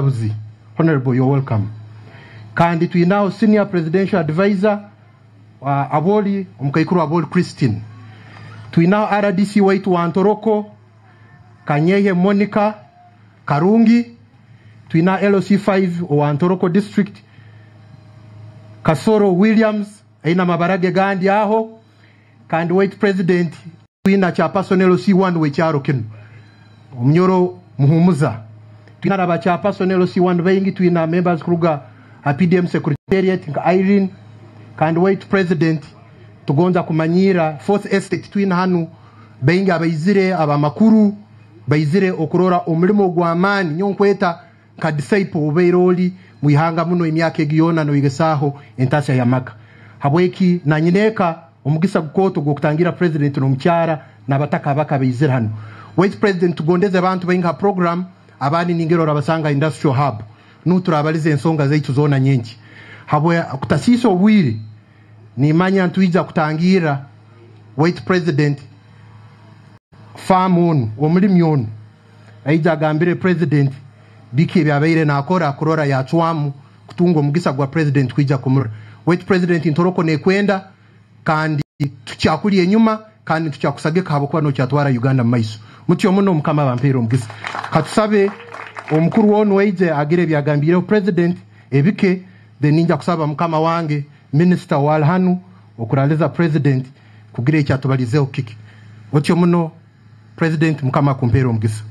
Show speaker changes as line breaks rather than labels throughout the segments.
Murabuzi. Honourable you're welcome. Kandi twinaho Senior Presidential Advisor Aboli, Omukaikuru Aboli Christine. Twinaho rdc waitu wa Ntoroko, Kanyehe Monica Karungi. Twinaho LC5 owa Ntoroko District, Kasoro Williams, aine amabara ge gandi aho. Kandi waitu President twina Chairperson LC1 w'ekyaro kinu, Omunyoro Muhumuza. Twina na ba Chairperson LC1 baingi, twina members kuruga ha PDM Secretariat nka Irene. Kandi waitu President tugonza kumanyiira Fourth Estate twina hanu baingi abaizire, abamakuru baizire okurora omulimo gw'amaani. Nyowe nkweta nka disciple obaire ori mwihanga muno emyaka egi yoona noyegesaaho entasya y'amaka. Habweki nanyineeka omugisa gukooto gw'okutangira President n'omukyara n'abataka abaka abaizire hanu. Waitu President tugondeze abantu baingi ha program, abandi ningera orabasanga Industrial Hub nuho turabaliza ensonga zaitu zoona nyingi. Habwe kutasiisa obwire nimanya ntwija kutangira waitu President farm onu, omulimi onu aija agambire President biki ebyabaire nakora kurora yacwamu kutunga omugisa gwa President kwija kumurora. Waitu President Ntoroko nekwenda kandi tukyakuli enyuma kandi nituchakusagika habwokuba nokyatwara Uganda mumaiso. Mutyo muno Mukama abampeire omugisa. Katusabe omukuru onu aije agire ebyagambiireho President ebike, then ninja kusaba mukama wange Minister wali hanu okuraliza President kugira ekyatubalizeho kiki. Otyo muno President Mukama akumpeire omugisa.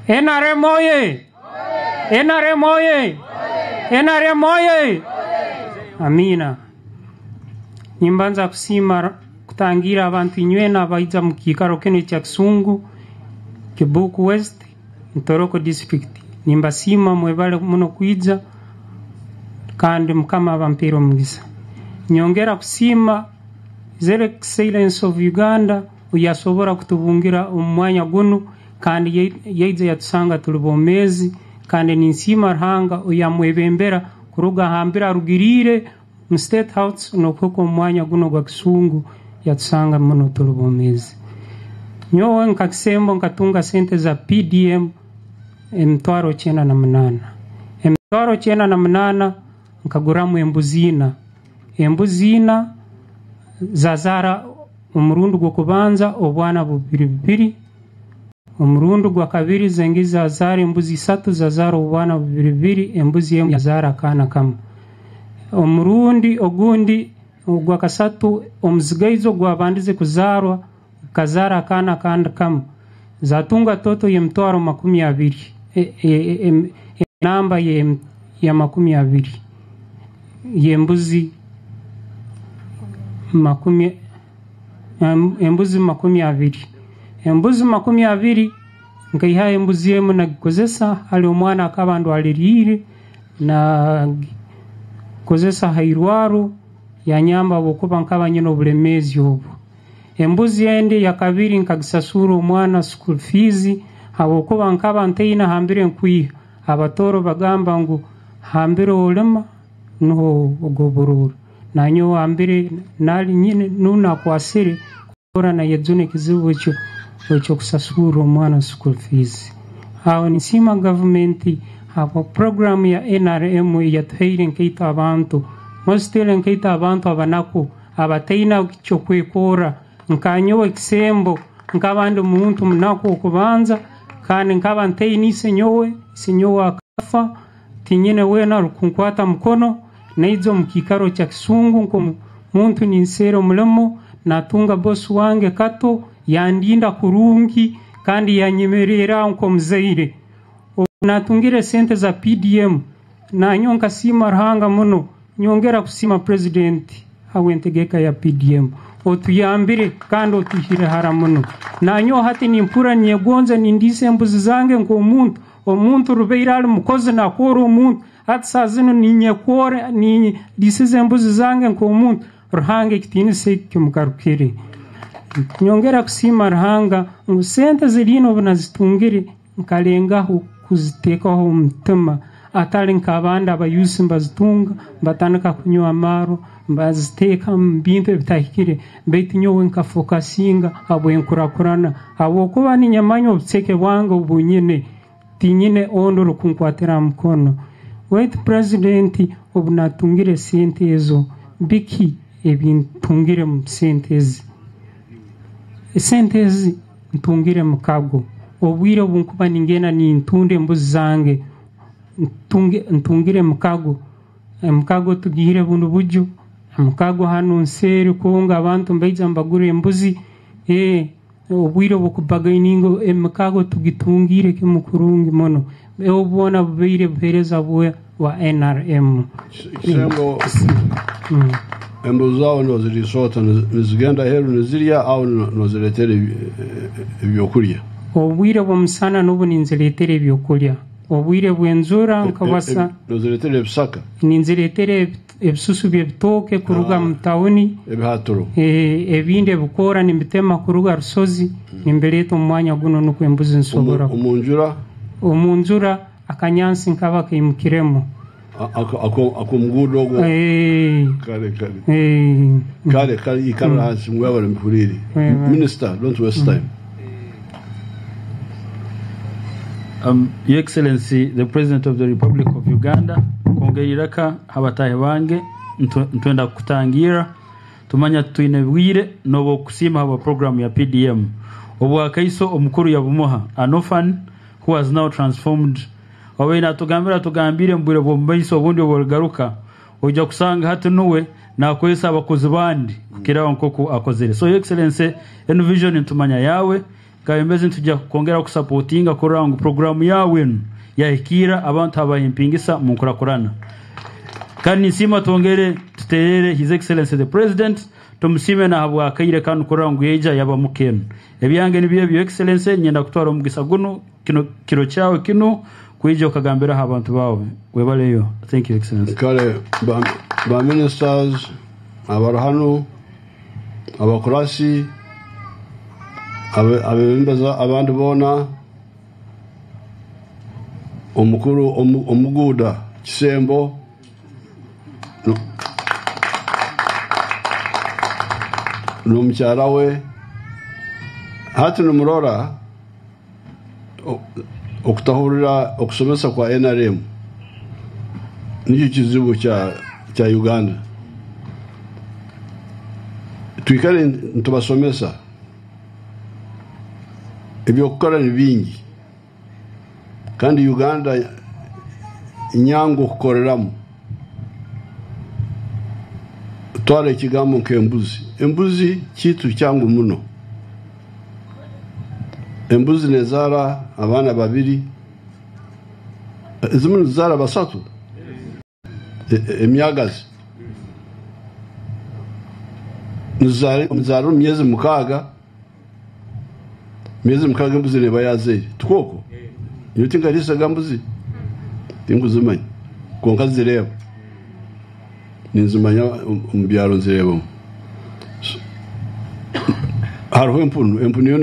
NRM oye! NRM oye! NRM oye! Amiina. Nimbanza kusiima kutangira abantu inywena abaija mu kiikaro kinu ekya Kisungu, Kibuku West, Ntoroko District. Nimbasiima mwebale muno kwija kandi Mukama abampeire omugisa. Nyongera kusiima His Excellency of Uganda oyasobora kutubungira omu mwanya gunu kandi yaija yatusanga tuli bomeezi, kandi ninsiima Ruhanga oyamwebembera kuruga hambere arugiriire mu State House n'okuhika omu mwanya guno ogwa Kisungu yatusanga muno tuli bomeezi. Nyowe nka Kisembo nkatunga sente za PDM 98,000. 98,000 nkaguramu embuzi ina. Embuzi ina zazaara omurundi gw'okubanza obwana bubiri bubiri, omurundi gwa kabiri zengi zazaara embuzi isatu zazaara obwana bubiri bubiri, embuzi emu yazaara akaana kamwe. Omurundi ogundi ogwa kasatu omuzigaizo gwabandize kuzaarwa kazaara akaana akandi kamwe, zatunga toto y'emitwaro makumi abiri, enamba ya makumi abiri y'embuzi makumi, embuzi makumi abiri. Embuzi makumi abiri nkaihayo embuzi emu nagikozesa hali omwana akaba ndwaliriire, nagikozesa hairwaro yanyamba habwokuba nkaba nyine obulemeezi obwo. Embuzi endi ya kabiri nkagisasura omwana school fees habwokuba nkaba ntaine hambire nkwiha. Abatoro bagamba ngu hambire olima nuho ogoborora. Nanyowe hambire nali nyine nunakwasire kukora nayejuna ekizibu ekyo ekyokusasura omwana school fees. Aho ninsiima gavumenti habwa programu ya NRM eyatuhaire nkaita abantu, mostly nkaita abantu abanaku abataina kyokwekora. Nkanyowe Kisembo nkaba ndi muntu munaku okubanza, kandi nkaba ntaine ise nyowe, ise nyowe akafa, tinyine weena arukunkwata mukono. Naija omu kiikaro kya Kisungu nk'omuntu ninseera omulimo, natunga bosi wange Kato yandinda kurungi kandi yanyemerera nk'omuzaire. Obu natungire sente za PDM nanyowe nkasiima Ruhanga muno, nyongera kusiima President habw'entegeka ya PDM. Otuyambire kandi otuhire hara muno. Nanyowe hati nimpurra ninyegonza nindiisa embuzi zange nk'omuntu. Omuntu rubaire ali mukozi nakora omuntu, hati saaha zinu ninyekora nindiisiza embuzi zange nk'omuntu. Ruhanga ekitiinisa eki kimugarukire. Nyongera kusiima Ruhanga ngu sente ziriina obu nazitungire nkalengaho kuziteekaho omutima. atali nk'abandi abayusi mbazitunga mbatandika kunywa amaarwa mbaziteeka mu bintu ebitahikire baitu nyowe nkafokasinga habw'enkurakurana habwokuba ninyamanya obuceke bwange obunyine tinyine ondi orukunkwatira ha mukono. Waitu Purezidenti obu natungire sente ezo biki ebintungire mu sente ezi? Esente ezi ntungire mukago. Obwire obunkuba ningenda nintunda embuzi zange ntungire mukago. Emikago tugiihire bunu buju, emikago hanu nseeri kwonka abantu nibaija nibagura embuzi, obwire obw'okubagaininga emikago tugitungiire kimu kurungi muno. Obu bwona bubaire buheereza bwa NRM.
Kisembo, embuzi zaawe nooziriisa ota? Nizigenda aheeru nizirya aho noozireetera ebyokurya?
Obwire bw'omusana n'obu ninzireetera ebyokurya. Obwire bw'enjura nkabasa.
Nozireetera ebisaka?
Ninzireetera ebisusu by'ebitooke kuruga mu tawuni.
Ebihaturo.
Ebindi ebikoora nimbitema kuruga Rusozi nimbireeta omu mwanya gunu nukwo embuzi nsobora.
Omu njura?
Omu njura akanyansi nkaba kaimukiremu.
Ak'omuguudo ogwo? Kare kare. Kare kare ikarra ahansi mwebare mpuriire. Minister don't waste time.
Your Excellency the President of the Republic of Uganda, kwongera iraka ha bataahi bange, nitwenda kukutangirra. Tumanya titwine bwire n'obwokukusiima habwa puroguramu ya PDM. Obwakaiso omukuru yabumuha, an orphan who has now transformed. Obaire natugambira atugambiire omu bwire bw'omumaiso obundi obu origaruka oija kusanga hati nuwe nakozesa abakozi bandi kukiraho nkoku akozire. So Your Excellency enu vision nitumanya yaawe. Nk'abebembezi nitwija kwongera kusapotinga kurora ngu puroguraamu yaawe enu yahikiirra abantu abaha empingisa omu nkurakurana. Kandi ninsiima twongere tuteerere His Excellency the President tumusiime n'ahabw'akaire kanu kurora ngu yaija yaba muka enu. Ebyange nibyo ebi Your Excellency, niinyenda kutwara omugisa gunu kino kiro kyawe kinu kwija okagambiraho abantu baawe. Webaleyo. Thank you Excellency.
Kare ba, ba ministers abari hanu. Abakurasi, abeebembezi abandi boona, omukuru omuguuda Kisembo n'omukyara we. Hati nimurora okutahurira okusomesa kwa NRM nikyo kizibu kya Uganda. Twikare nitubasomesa, eby'okukora ni bingi kandi Uganda nyangu kukoreramu. Twara ekigambo nk'embuzi, embuzi kintu kyangu muno. Embuzi nezaara abaana babiri, ezimwe nizizaara basatu, emyagazi. Nizizaara omu myezi mukaaga, myezi mukaaga embuzi neeba yaazaire. Tikwo okwo? Nyowe tinkariisaga mbuzi, tinkuzimanya kwonka nzireeba. Ninzimanya omu byaro nzireebamu. Hariho empunu, empunu yo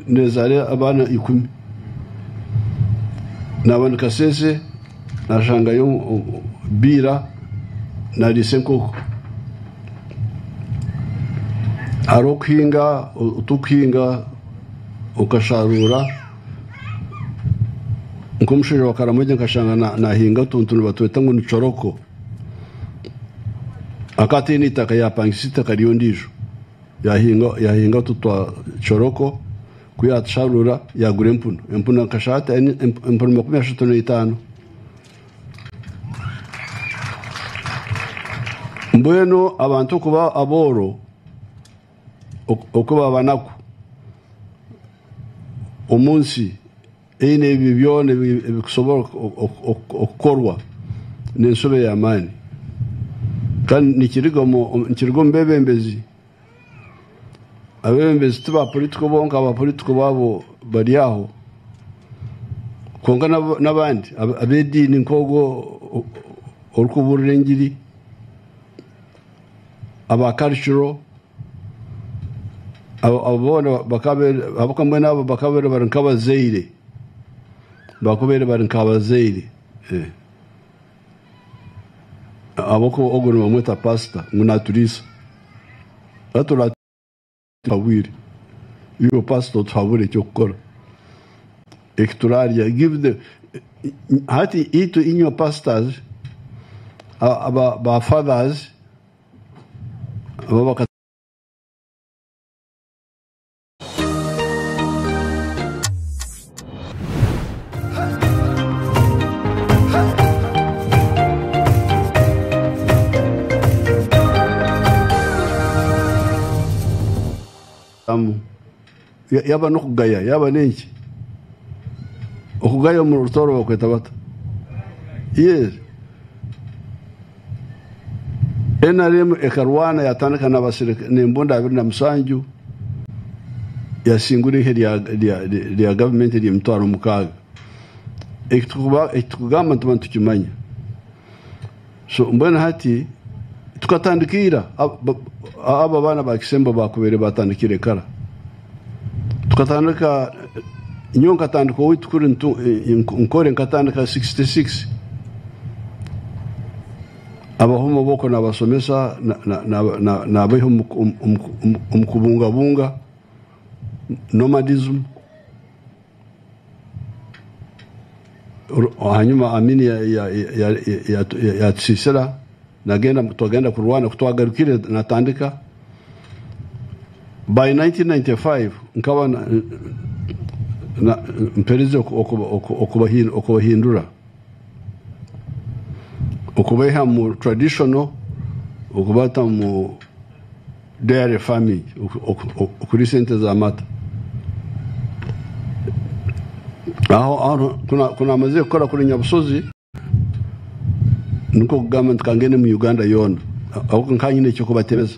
nezaara abaana ikumi. Naaba ndi Kasese nashangayo Biira nariisa enkoko. Hariho okuhinga, otukuhinga okasharuura nk'omushaija wa Karamoja nkashanga nahinga otuntu nibatweta ngu ni choroko. Akaba ataine eitaka yaapangisa eitaka ry'ondiijo yaahinga otu twa choroko ku yaatusharuura yaagura empunu. Empunu akashaba ati empunu 35. Mbwenu abantu okuba abooro, okuba abanaku omu nsi eine ebyo byona ebirikusobora okukorwa n'enshobe y'amaani. Kandi nikiriga omu beebembezi. Abeebembezi ti ba politiko bonka, aba politiko baabo bari aho. Kwonka n'abandi ab'ediini nk'ogwo orikubuurira engiri, aba cultural, Abo boona ahabw'okuba mbwenu abo bakabaire bari nk'abazaire, bakabaire bari nk'abazaire. Ahabw'okuba ogwo nibamweta pasita ngu naturiisa. Hati oratuhabwire. Iwe pasita otuhabure eky'okukora. Eki turaarya. Give the hati itwe inywe pastors, aba ba fathers aba Yaaba n'okugaya yaaba n'enki okugaya omu Rutooro bakweta bata? Yes. NRM ekarwana yatandika n'embunda 27 yasingura eihe rya gavumenti ery'emitwaro 6. Eki tukugamba nituba nitukimanya. So mbwenu hati tukatandika ira, abo abaana ba Kisembo bakubaire batandikire kara. Tukatandika, nyowe nkatandika owaitu kuri Nkore nkatandika 66. Abahuma boko nabasomesa nabaiha omu kubungabunga, nomadism. Hanyuma Amini yatusisira nagenda twagenda kurwana kutwagarukire natandika by 1995 nkaba mperize okubahindura okubaiha mu traditional okubata mu dairy farming okuriisa ente z'amata. Aho kunamazire kukora kuri Nyabusozi nikwo kugamba nti kangende mu Uganda yoona ahabw'okuba nkaba nyine eky'okubatebeza.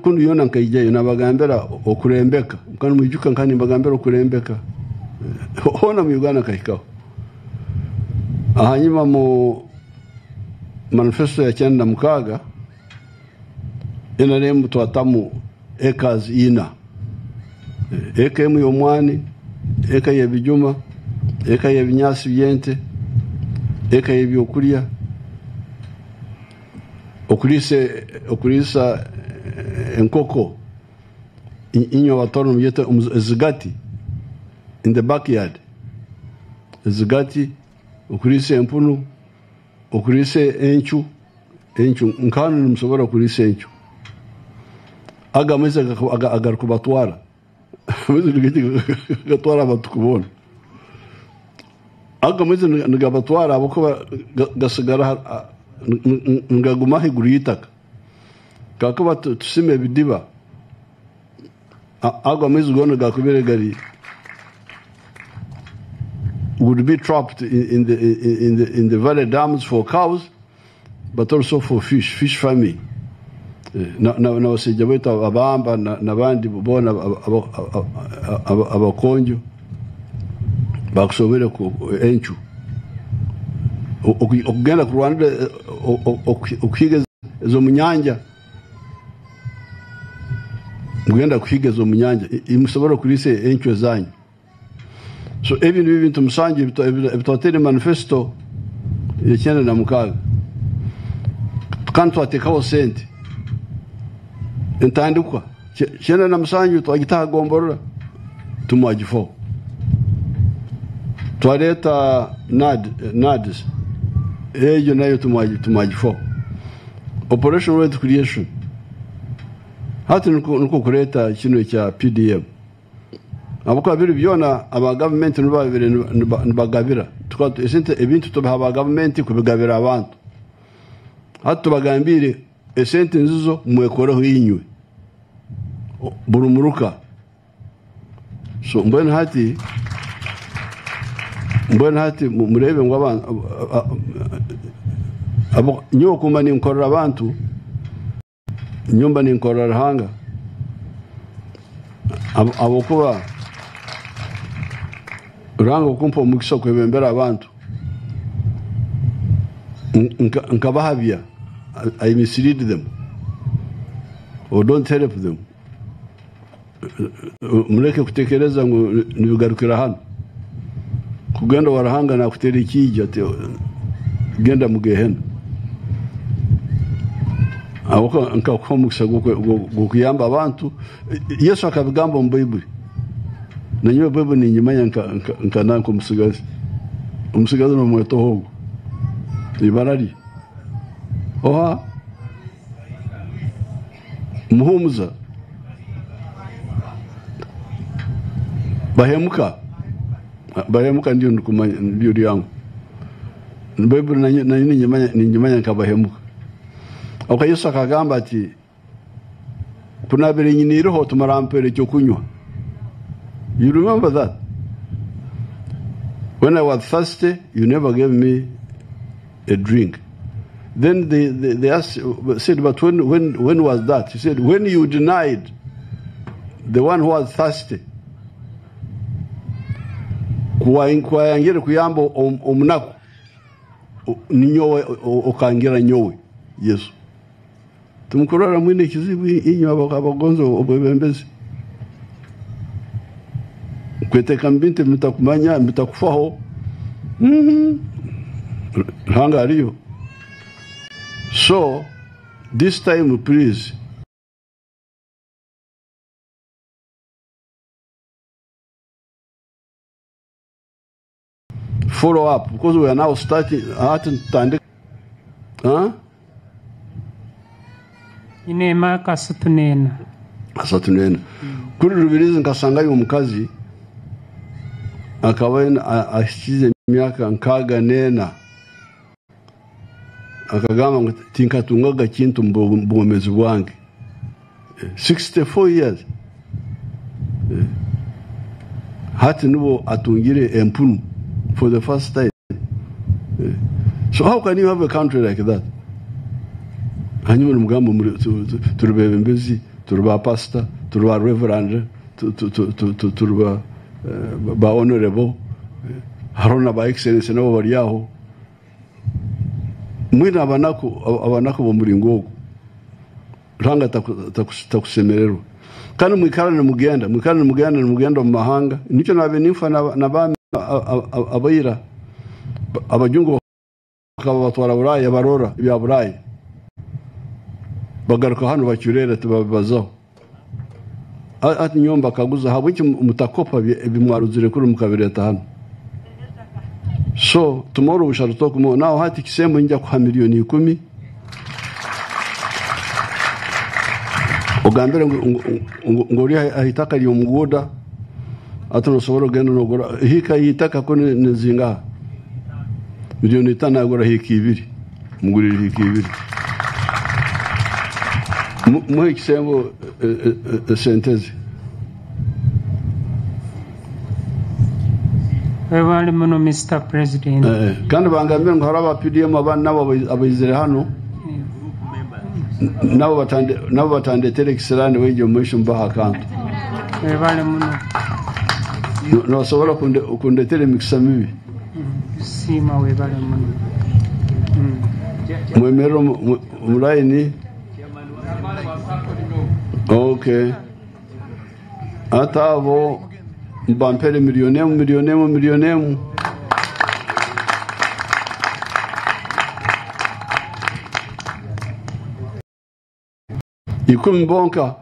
Kunu yoona nkaijayo nabagambira okurembeka, nkaba nimwijuka nkaba nimbagambira okurembeka hoona mu Uganda nkahikaho. Ahanyima mu manifesto ya 96 NRM twatamu acres ina, eka emwe y'omwani, eka y'ebijuma, eka y'ebinyaatsi by'ente, eka y'ebyokurya, okuriisa enkoko, inywe abatooro nimugyeta ezigati in the backyard, ezigati, okuriisa empunu, okuriisa encu. Encu, nka hanu nimusobora kuriisa encu. Ago amaizi agarikubatwara, amaizi nigatwara abantu boona. Ago amaizi nigabatwara ahabw'okuba gasigara nigaguma ahaiguru y'eitaka. Kakuba tusima ebidiba, ago amaizi goona gakubire gari would be trapped in the valley dams for cows but also for fish, fish farming. N'abasaija baitu abamba n'abandi boona abakonjo bakusobore encu okugenda kurwanira okuhiga ez'omu nyanja mugenda kuhiga ez'omu nyanja nimusobora kuriisa encu ezanyu. So ebi nibyo bintu 7 ebitwateire manifesto ya 96 kandi twateekaho sente entandikwa 97 twagita aha gomborora timwagifaho. Twareeta NAADS egyo nayo timwagifaho. Operation Wealth Creation hati nikwo kureeta kinu ekya PDM. Ahabw'okuba biri byona aba gavumenti nibo babaire nibagabira. Esente ebintu tubiha aba gavumenti kubigabira abantu. Hati tubagambiire esente nizo mwekoreho inywe buri muruka. So mbwenu hati mbwenu hati mureebe ngu nyowe okumba ninkorera abantu nyowe mba ninkorera Ruhanga ahabw'okuba Ruhanga okumpa omugisa okwebembera abantu nkabahabya I mislead them or don't help them. Mureke kutekereza ngu nibigarukira hanu. Kugenda owa Ruhanga nakuteera ekiija ati genda mu gehena. Ahabw'okuba nkakuha omukisa gw'okuyamba abantu. Yesu akabigamba omu Baibuli. Nanyowe Baibuli ningimanya nka nanka omutsigazi. Omutsigazi nomweta oha ogwo? Ibara rye? Oha? Muhumuza? Bahemuka? Bahemuka niryo ndikumanya niryo ryangu. Baibuli nayo ningimanya nka Bahemuka. Ahabw'okuba Yesu akagamba ati, Ku naabaire nyine eiriho timurampaire eky'okunywa. You remember that? When I was thirsty, you never gave me a drink. Then they, they, they asked, said, but when, when, when was that? He said, when you denied the one who was thirsty. Ku wayangire kuyamba omunaku, ninyowe okangira nyowe, Yesu. Timukurora mwine ekizibu inywe abagonza obwebembezi? Kweteeka mu bintu ebi mutakumanya, mutakufaho. Ruhanga ariyo. So, this time please. Follow up because we are now starting hati nitutandika huh?
Nyine emyaka asatu n'ena.
34. Kuri Rubirizi nkasangayo omukazi akaba ahikize emyaka 64 akagamba ngu tinkatungaga kintu omu bwomezi bwange 64 years Hati nibwo atungire empunu for the first time. So how can you have a country like that? Hanyuma nimugamba turi bebembezi, turi ba pastor, turi ba reverend, turi ba ba honorable, hariho na ba excellency nabo bari aho. Mwine abanaku abanaku b'omuringo ogu. Ruhanga takusemererwa. Kandi mwikara nimugenda, mwikara nimugenda, nimugenda omu mahanga. Nikyo naabaire ninfa n'abaami aba ira, abajungu bakaba batwara Buraaya barora ebya Buraaya. Bagaruka hanu bacureera tibabibazaho. Hati nyowe mbakaguza ahabw'enki mutakopa ebi mwaruzire kuri mukabireeta hanu? So tomorrow we shall talk more. Now hati kisembo nija kuha milioni ikumi ogambire ngu ori aha itaka ry'omuguuda hati nosobora kugenda nogura hiika y'itaka ku ni zingaha? Milioni itano agura hiika ibiri mugurire hiika ibiri muhe ekisembo esente ze.
Webale muno Mister President.
Kandi bangambire ngu hariho aba PDM abandi nabo abaizire hanu nabo batandetere ekisiraani baije omu maisho mbahe akantu.
Webale muno.
Nosobora kundetera emikisa mibi.
Tusiima webale muno.
Mwemerere omu layini. Okay. Hati abo nibampere milioni emwe, milioni emwe, milioni emwe. Ikumi bonka.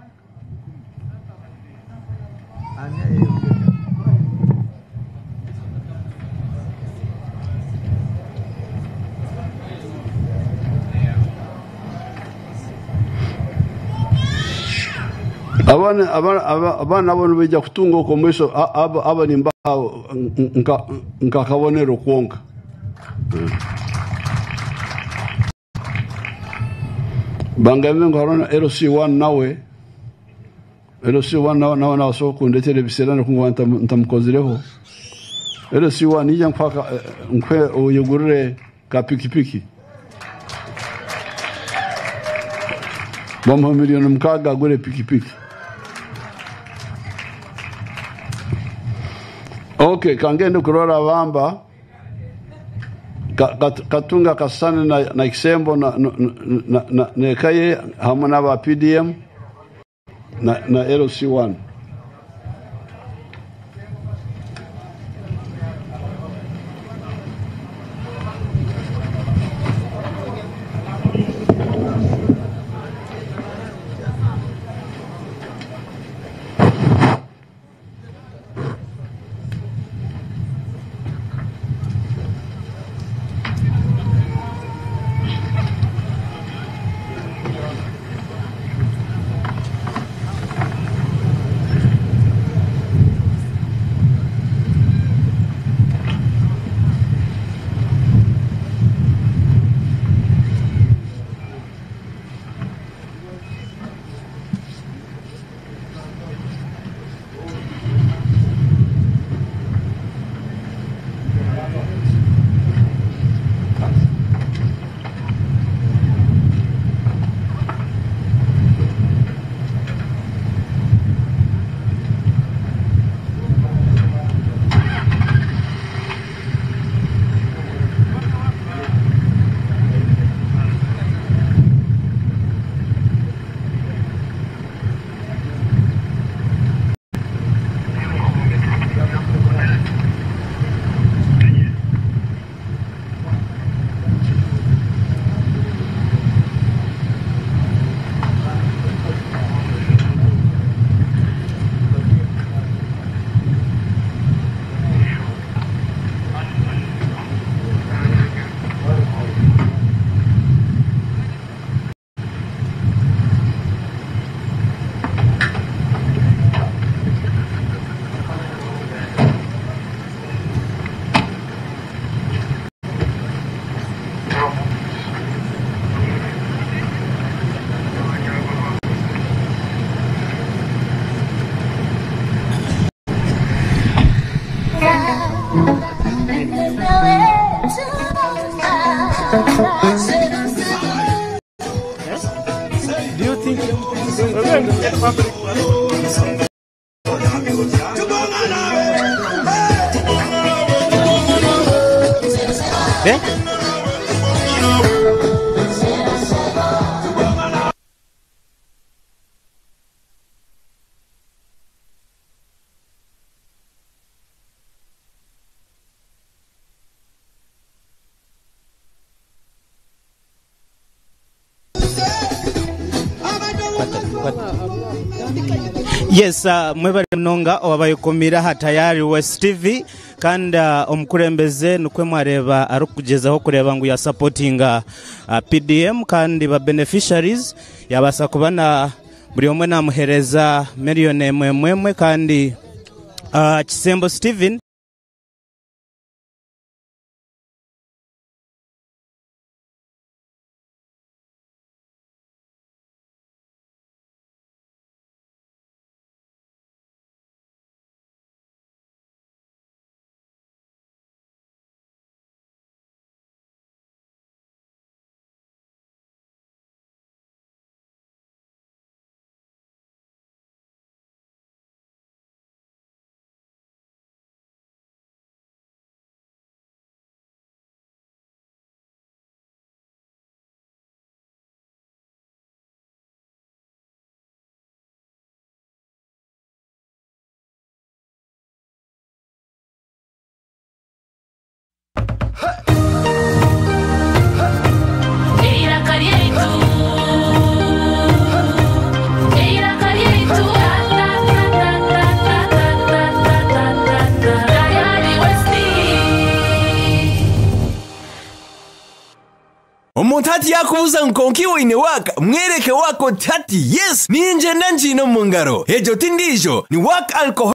Abaana abo nibaija kutunga okwo omu maisho, aba nimbaha nk'akabonero kwonka. Bangambire ngu hariho na LC1 nawe, LC1 nawe nawe nabaasa kundetera ebiseera ku nkuba ntamukozireho. LC1 ija nkuhe oyegurire ka pikipiki. Bamuha milioni 6 agure pikipiki. Okay, kangende kurora abamba Katunga akasisana na Kisembo n'eka ye hamwe n'aba PDM na LC1.
Yes, mwebale munonga owabayekomiire aha Tayari West TV kandi omukurembeze nikwe mwareeba arikugyezaho kureeba ngu ya supportinga PDM kandi ba beneficiaries yabaasa kuba na buri omwe namuhereza million emwe emwe emwe kandi Kisembo Steven.
Eiraka ryaitu, eiraka ryaitu, Tayari West.
Omuntu hati yaakubuuza ngu kwonka iwe oine waaka, mwereke waaka oti hati yes, niingyenda ngiine omu ngaro. Egyo ti ndiijo, ni Waaka Alcohol.